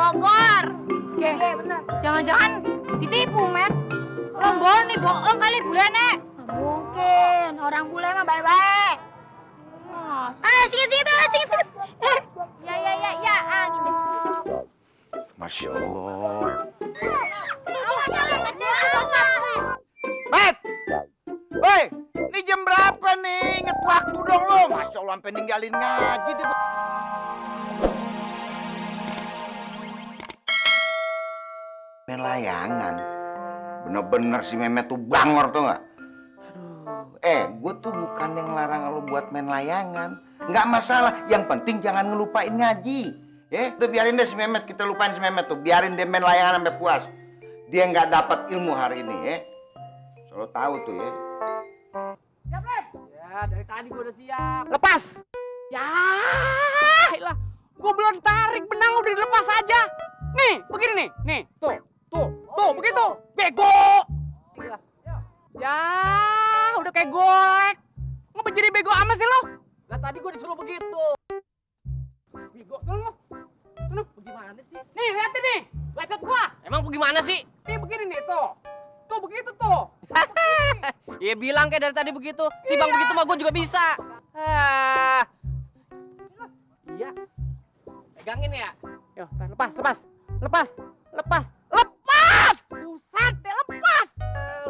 Bogor. Oke. Iya benar. Jangan-jangan ditipu, Met. Rombongan nih bohong kali bule, Nek. Mungkin orang bule mah baik-baik. Singkat. Ya, gini. Masya Allah. Bet! Woi, ini jam berapa nih? Ingat waktu dong lo. Masya Allah, sampai ninggalin ngaji deh. Main layangan. Bener-bener si Memet tuh bangor tuh nggak? Gue tuh bukan yang larang lo buat main layangan. Nggak masalah, yang penting jangan ngelupain ngaji. Udah biarin deh si Memet, kita lupain si Memet tuh. Biarin dia main layangan sampai puas. Dia nggak dapat ilmu hari ini, Selalu tahu tuh, Siap, Lep? Ya, dari tadi gua udah siap. Lepas! Ya, lah. Gua belum tarik benang udah dilepas aja. Nih, begini nih. Nih, tuh, begitu. Bego! Ya, udah kayak golek. Ngapa jadi bego amat sih lo? Lah tadi gua disuruh begitu. Bego, sono. Bagaimana sih? Nih, liatin nih. Bacot gua. Emang bagaimana sih? Nih, begini nih, tuh. Tuh, begitu tuh. Iya bilang kayak dari tadi begitu. Timbang begitu mah gua juga bisa. Iya. Pegangin ya. Yo, lepas. Buset deh, lepas.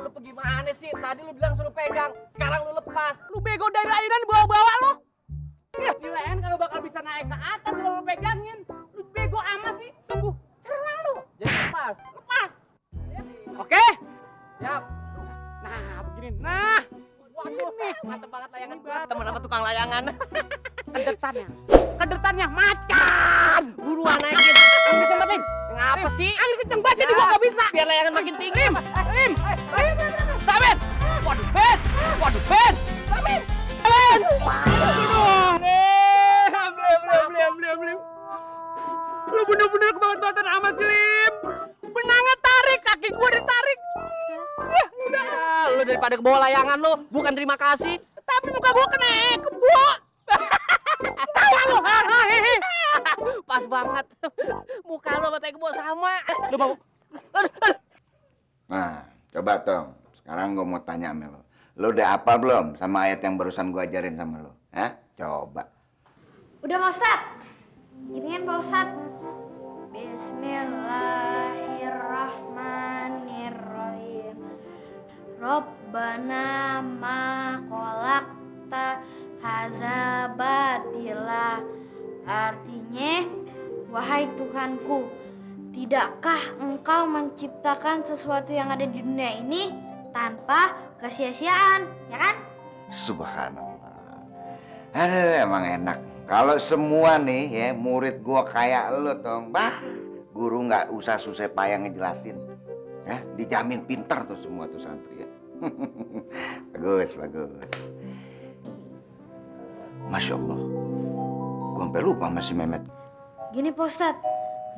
Lu gimana sih? Tadi lu bilang suruh pegang, sekarang lu lepas. Lu bego dari ayunan bawa-bawa lu. Kirain kalau bakal bisa naik ke atas kalau lu pegangin. Lu bego amat sih, sungguh terlalu. Jadi lepas. Oke? Siap. Nah, begini. Nah. Waduh nih, mantep banget layangan gua. Temen sama tukang layangan. Kedetannya macan. Buruan naikin. Ambil kenceng banget. Ngapa sih? Ambil kenceng banget jadi gua gak bisa. Biar layangan makin tinggi. Rim. Sabit. Waduh, Ben. Sabit. Blim. Lu bener-bener kebangetan amat sih, Lim. Benangnya tarik, kaki gua ditarik. Ya, udah. Lu daripada ke bawah layangan lu, bukan terima kasih. Tapi muka gua kena kebo. Tawa lu. Pas banget. Muka lu sama kebo sama. Lu mau? Nah, coba Tong. Sekarang gue mau tanya sama lo. Lo udah hafal belum sama ayat yang barusan gue ajarin sama lo? Coba. Udah Pak Ustadz. Giniin Pak Ustadz. Bismillahirrahmanirrahim. Rabbana ma khalaqta hadza batila. Artinya, wahai Tuhanku, tidakkah engkau menciptakan sesuatu yang ada di dunia ini tanpa kesia-siaan, ya kan? Subhanallah. Aduh, emang enak. Kalau semua nih murid gua kayak lo Tong. Guru nggak usah susah payah ngejelasin. Dijamin pintar tuh semua tuh santri ya. Bagus. Masya Allah. Gua sampai lupa sama si Memet. Gini Pak Ustadz,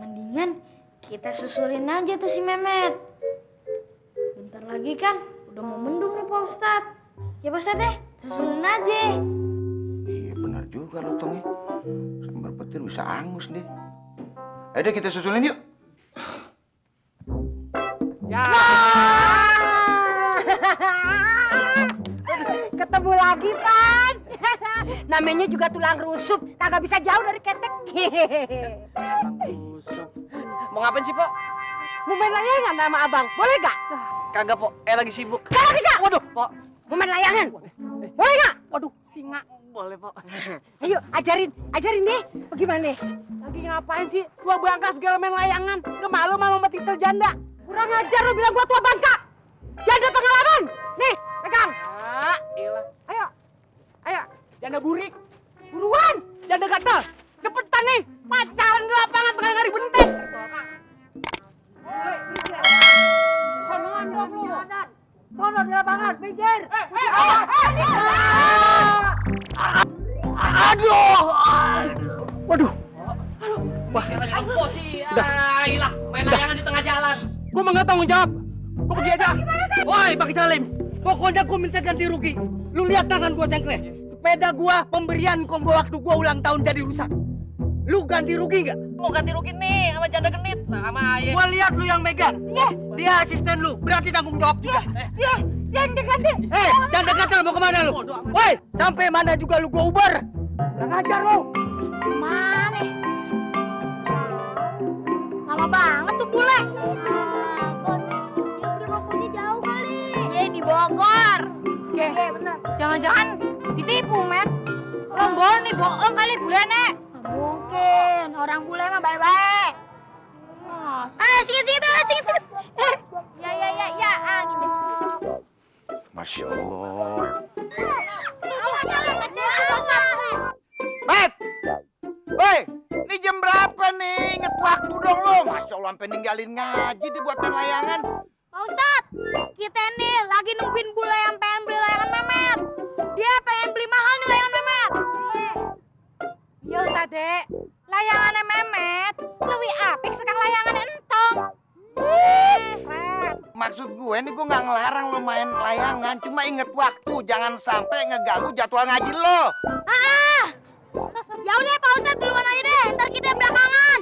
mendingan kita susulin aja tuh si Memet. Bentar lagi kan udah mau mendung nih Pak Ustadz. Ya Pak Ustadz susulin aja. Iya benar juga lo Tong ya. Sambar petir bisa angus deh. Ayo deh kita susulin yuk. Ya. Ketemu lagi, Pan. Namanya juga tulang rusuk, kagak bisa jauh dari ketek. Busuk. Mau ngapain sih, Po? Mau main layangan sama abang, boleh gak? Kagak, Po. Lagi sibuk. Kagak bisa. Waduh, Po. Mau main layangan, boleh gak? Waduh, singa. Boleh, Po. Ayo, ajarin deh. Bagaimana? Lagi ngapain sih? Tua bangka segala main layangan. Gak malu sama titel janda. Kurang ajar lu bilang gua tua bangka. Jaga pengalaman. Nih, pegang. Iyalah. Ayo. Janda burik. Buruan. Janda gatel. Cepetan nih. Pacaran di lapangan tengah hari benteng. Sonoan dong lu. Sono di lapangan, pinggir. Aduh. Waduh. Wah, apa sih? Iyalah, main layangan di tengah jalan. Gua mah nggak tanggung jawab. Gua pergi aja. Woi, Pak Salim. Pokoknya gua minta ganti rugi. Lu lihat tangan gua sengkleh. Sepeda gua pemberian kombo waktu gua ulang tahun jadi rusak. Lu ganti rugi nggak? Mau ganti rugi nih sama janda genit. Nah, sama ayah. Gua lihat lu yang megang. Iya, Dia asisten lu, berarti tanggung jawab juga. iya, yang ganti. Jangan dekat lu, mau kemana lu? Woi, sampai mana juga lu gua ubar. Kurang ajar lu. Mana? Lama banget tuh bule. Dia udah ngakunya jauh kali. Iya di Bogor. Oke, benar. Jangan-jangan ditipu, Met. Lombor nih bohong kali bule nek. Mungkin orang bule mah baik-baik. Sikit-sikit. Ya, angin deh. Masya Allah. Met! Woi, ini jam berapa nih? Ingat waktu dong lo. Masya Allah, sampai ninggalin ngaji dibuat main layangan. Pak Ustadz, kita nih lagi nungguin bule yang pengen beli layangan Memet. Dia pengen beli mahal nih layangan Memet. Iya, Tade. Layangannya Memet lebih apik sekang layangan entong. Maksud gue nih, gue nggak ngelarang lo main layangan. Cuma inget waktu, jangan sampai ngeganggu jadwal ngaji lo. Ya udah Pak Ustadz duluan aja deh, ntar kita belakangan.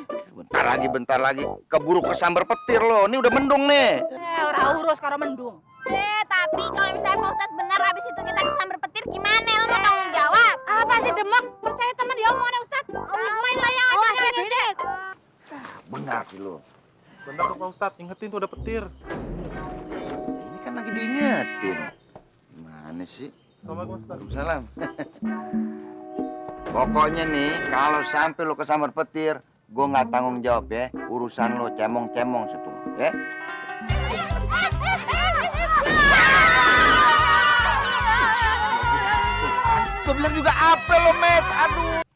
Bentar lagi. Keburu kesambar petir lo. Ini udah mendung nih. Orang urus karo mendung. Tapi kalau misalnya Pak Ustadz benar abis itu kita kesambar petir gimana? Lo mau tanggung jawab? Apa sih Demek? Percaya teman dia omongannya Ustadz. Main layangan aja gitu. Benar sih lo. Bener dong Pak Ustadz, ingetin tuh ada petir. Ini kan lagi diingetin. Gimana sih? Assalamualaikum Ustadz. Waalaikumsalam. Pokoknya nih, kalau sampai lo kesambar petir, gue nggak tanggung jawab ya. Urusan lo cemong-cemong situ, ya. Gue bilang juga apa lo, Met? Aduh.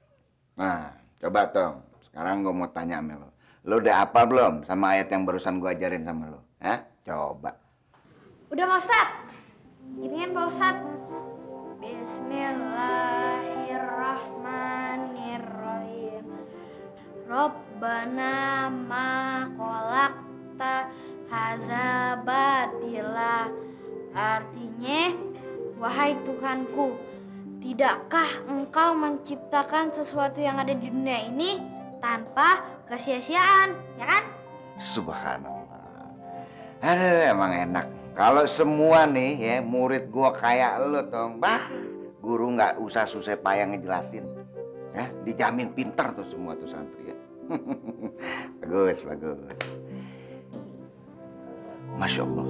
Nah, coba Tong. Sekarang gue mau tanya sama lo. Lo udah hafal belum sama ayat yang barusan gue ajarin sama lo? Hah? Coba. Udah Pak Ustadz. Gini kan Pak Ustadz. Bismillahirrahmanirrahim. Rabbana ma khalaqta hadza batila. Artinya, wahai Tuhanku, tidakkah engkau menciptakan sesuatu yang ada di dunia ini tanpa kesia-siaan, ya kan? Subhanallah. Aduh, emang enak. Kalau semua nih ya murid gua kayak lo Tong, guru nggak usah susah payah ngejelasin, ya dijamin pinter tuh semua tuh santri ya. Bagus. Masya Allah,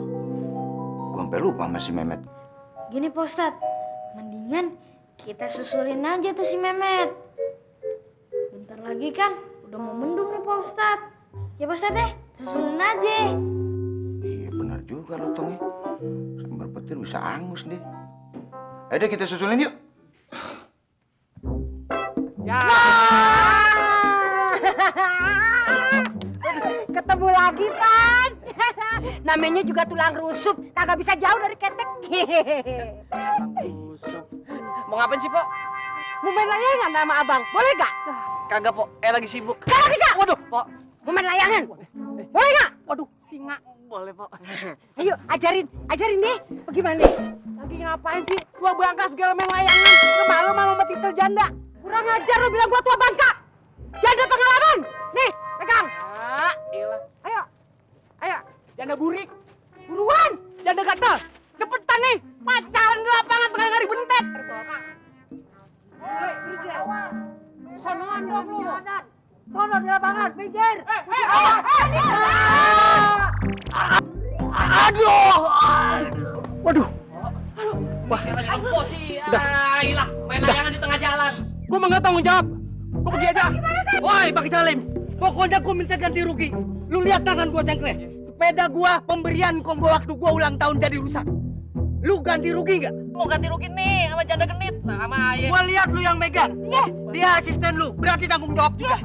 gua sampai lupa sama si Memet. Gini Pak Ustadz, mendingan kita susulin aja tuh si Memet. Bentar lagi kan udah mau mendung nih Pak Ustadz. Ya Pak Ustadz susulin aja. Iya benar juga lo Tong ya. Sambar petir bisa angus deh. Ayo kita susulin yuk. Ya. Ketemu lagi, Pan. Namanya juga tulang rusuk, kagak bisa jauh dari ketek. Busuk. Mau ngapain sih, Pok? Mau main layangan sama abang, boleh gak? Kagak, Pok. Lagi sibuk. Kagak bisa. Waduh, Pok. Mau main layangan, boleh gak? Waduh, singa. Boleh, Pok. Ayo, ajarin deh. Bagaimana? Lagi ngapain sih? Tua bangka segala main layangan. Kemalem sama titel janda. Kurang ajar lu bilang gua tua bangka. Janda pengalaman. Nih, pegang. Iyalah. Ayo. Janda burik. Buruan. Janda gatel. Cepetan nih. Pacaran di lapangan tengah hari bentet. Terus ya. Sonoan dong lu. Sono di lapangan, pinggir. Aduh. Waduh. Wah, lagi empot sih. Iyalah, main layangan di tengah jalan. Gua mah nggak tanggung jawab. Gua pergi aja. Woi, Pak Salim. Pokoknya gua minta ganti rugi. Lu lihat tangan gua sengkleh. Sepeda gua pemberian kombo waktu gua ulang tahun jadi rusak. Lu ganti rugi nggak? Mau ganti rugi nih sama janda genit. Nah, sama ayah. Gua lihat lu yang megang. Dia asisten lu, berarti tanggung jawab juga.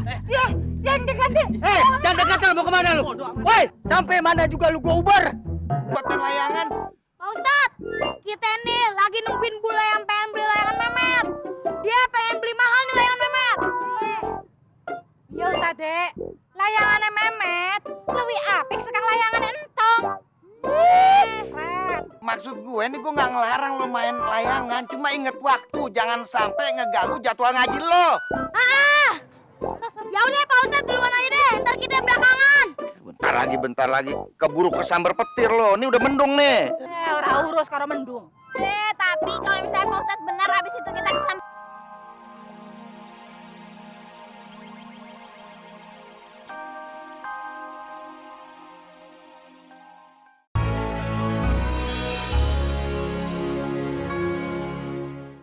Yang diganti. Jangan dekat, mau kemana lu? Woi, sampai mana juga lu gua ubar. Buat main layangan. Pak Ustadz, kita nih lagi nungguin bule yang pengen beli layangan Memet. Dia pengen beli mahal nih layangan Memet. Iya, Tade. Layangannya Memet lebih apik sekang layangan entong. Maksud gue nih, gue nggak ngelarang lo main layangan. Cuma inget waktu, jangan sampai ngeganggu jadwal ngaji lo. Ya udah Pak Ustadz duluan aja deh, ntar kita belakangan. Bentar lagi. Keburu kesambar petir lo. Ini udah mendung nih. Orang urus karo mendung. Tapi kalau misalnya Pak Ustadz benar abis itu kita